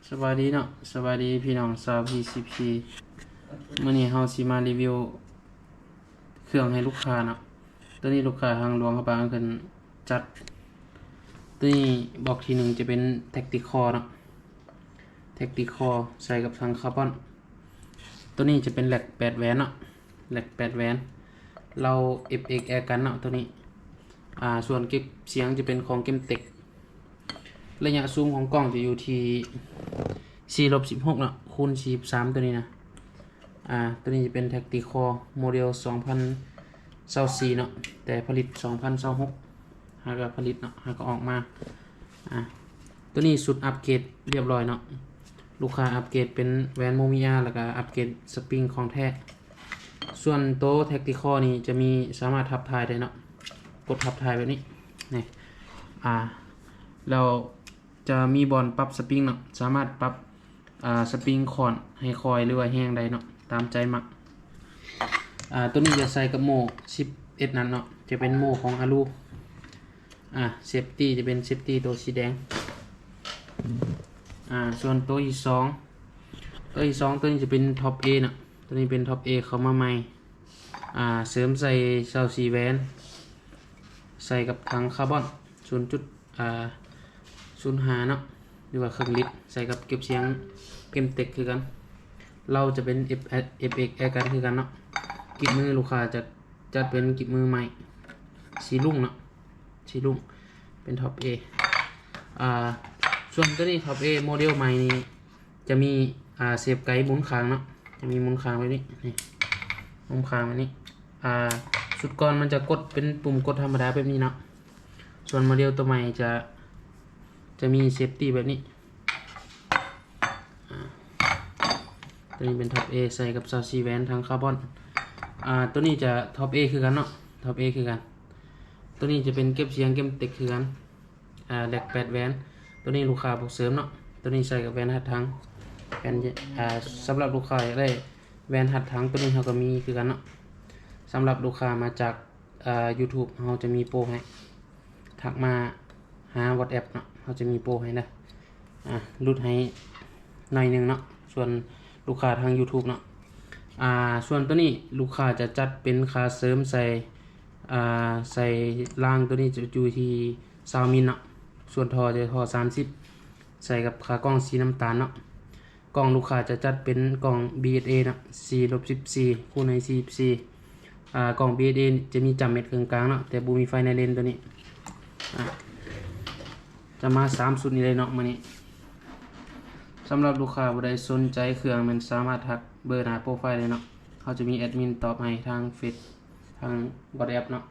ສະບາຍດີເນາະ ສະບາຍດີພີ່ນ້ອງຊາວ ພີ ຊີ ພີ ມື້ນີ້ເຮົາຊິມາຣີວິວເຄື່ອງໃຫ້ລູກຄ້າເນາະ. ໂຕນີ້ລູກຄ້າທາງຫຼວງພະບາງເພິ່ນຈັດ. ໂຕນີ້ບອກທີໜຶ່ງຈະເປັນແທັກຕິຄໍເນາະ ແທັກຕິຄໍໃສ່ກັບຖັງຄາບອນ. ໂຕນີ້ຈະເປັນແລັກແປດແຫວນເນາະ ແລັກແປດແຫວນ ລາວເອັຟເອັກແອກັນເນາະ. ໂຕນີ້ ອ່າ ສ່ວນເກັບສຽງຈະເປັນຂອງເກມເຕັກ. ໄລຍະຊູມຂອງກ້ອງຈະຢູ່ທີ່ສີ່ລົບສິບຫົກເນາະ ຄູນສີ່ສິບສາມ ໂຕນີ້ນະ. ອ່າ ໂຕນີ້ຈະເປັນແທັກຕິຄໍໂມເດວສອງພັນຊາວສີ່ເນາະ ແຕ່ຜະລິດສອງພັນຊາວຫົກ ຫາກະຜະລິດເນາະ ຫາກະອອກມາ. ອ່າ ໂຕນີ້ຊຸດອັບເກຣດລຽບລ້ອຍເນາະ ລູກຄ້າອັບເກຣດເປັນແຫວນໂມມີອາ ແລ້ວກະອັບເກຣດສະປຣິງຂອງແທ້. ສ່ວນໂຕແທັກຕິຄໍນີ້ຈະມີສາມາດທັບຖ່າຍໄດ້ເນາະ ກົດທັບຖ່າຍແບບນີ້ ນີ້ ອ່າ ແລ້ວຈະມີບ່ອນປັບສະປຣິງເນາະ ສາມາດປັບ ອ່າ ສະປຣິງຄ້ອນໃຫ້ຄ່ອຍ ຫຼືວ່າແຮງໄດ້ເນາະ ຕາມໃຈມັກ. ອ່າ ໂຕນີ້ຈະໃສ່ກັບໂມ່ສິບເອັດນັ້ນເນາະ ຈະເປັນໂມ່ຂອງອາລູ. ອ່າ ເຊຟຕີ້ຈະເປັນເຊຟຕີ້ໂຕສີແດງ. ອ່າ ສ່ວນໂຕທີສອງ ໂຕທີສອງ ໂຕນີ້ຈະເປັນທັອບເອເນາະ ໂຕນີ້ເປັນທັອບເອເຂົ້າມາໃໝ່. ອ່າ ເສີມໃສ່ຊາວສີ່ແຫວນ ໃສ່ກັບຖັງຄາບອນສູນຈຸດ ອ່າ ສູນຫ້າເນາະ ຫຼືວ່າເຄິ່ງລິດ ໃສ່ກັບເກັບສຽງເກມເຕັກຄືກັນ. ລາວຈະເປັນເອັຟ ເອັຟເອັກແອກັນຄືກັນເນາະ. ກິບມືລູກຄ້າຈະຈັດເປັນກິບມືໃໝ່ ສີລຸ້ງເນາະ ສີລຸ້ງ ເປັນທັອບເອ. ອ່າ ສ່ວນໂຕນີ້ທັອບເອໂມເດວໃໝ່ນີ້ ຈະມີ ອ່າ ເຊບໄກໝູນຂ້າງເນາະ ຈະມີໝູນຂ້າງແບບນີ້ ນີ້ ໝູນຂ້າງແບບນີ້. ອ່າ ຊຸດກ່ອນມັນຈະກົດເປັນປຸ່ມກົດທຳມະດາແບບນີ້ເນາະ ສ່ວນໂມເດວໂຕໃໝ່ຈະ ຈະມີເຊຟຕີ້ແບບນີ້. ອ່າ ໂຕນີ້ເປັນທັອບເອໃສ່ກັບຊາວສີ່ແຫວນ ຖັງຄາບອນ. ອ່າ ໂຕນີ້ຈະທັອບເອຄືກັນເນາະ ທັອບເອຄືກັນ. ໂຕນີ້ຈະເປັນເກັບສຽງເກມເຕັກຄືກັນ ອ່າ ແລັກແປດແຫວນ. ໂຕນີ້ລູກຄ້າບໍ່ເສີມເນາະ ໂຕນີ້ໃສ່ກັບແຫວນຮັດຖັງ ແຫວນ ອ່າ ສຳລັບລູກຄ້າຢາກໄດ້ແຫວນຮັດຖັງ ໂຕນີ້ເຮົາກະມີຄືກັນເນາະ. ສຳລັບລູກຄ້າມາຈາກ ອ່າ ຢູທູບ ເຮົາຈະມີໂປຣໃຫ້ ທັກມາຫາວັອດແອັບເນາະ ເຮົາຈະມີໂປຣໃຫ້ເດີ ອ່າ ຫຼຸດໃຫ້ໜ້ອຍໜຶ່ງເນາະ ສ່ວນລູກຄ້າທາງຢູທູບເນາະ. ອ່າ ສ່ວນໂຕນີ້ລູກຄ້າຈະຈັດເປັນຂາເສີມໃສ່ ອ່າ ໃສ່ລາງ ໂຕນີ້ຈະຢູ່ທີ່ຊາວມິນເນາະ ສ່ວນທໍ່ຈະທໍ່ສາມສິບ ໃສ່ກັບຂາກ້ອງສີນ້ຳຕານເນາະ. ກ້ອງລູກຄ້າຈະຈັດເປັນກ້ອງບີເອັສເອເນາະ ສີ່ລົບສິບສີ່ ຄູນໃນສີ່ສິບສີ່. ອ່າ ກ້ອງບີເອັສເອຈະມີຈ້ຳເມັດເຄິ່ງກາງເນາະ ແຕ່ບໍ່ມີໄຟໃນເລນໂຕນີ້. ອ່າ ຈະມາສາມຊຸດນີ້ເລີຍເນາະມື້ນີ້. ສຳລັບລູກຄ້າຜູ້ໃດສົນໃຈເຄື່ອງແມ່ນສາມາດທັກເບີໜ້າໂປຣໄຟໄດ້ເນາະ ເຮົາຈະມີແອັດມິນຕອບໃຫ້ທາງເຟສ ທາງວັອດແອັບເນາະ.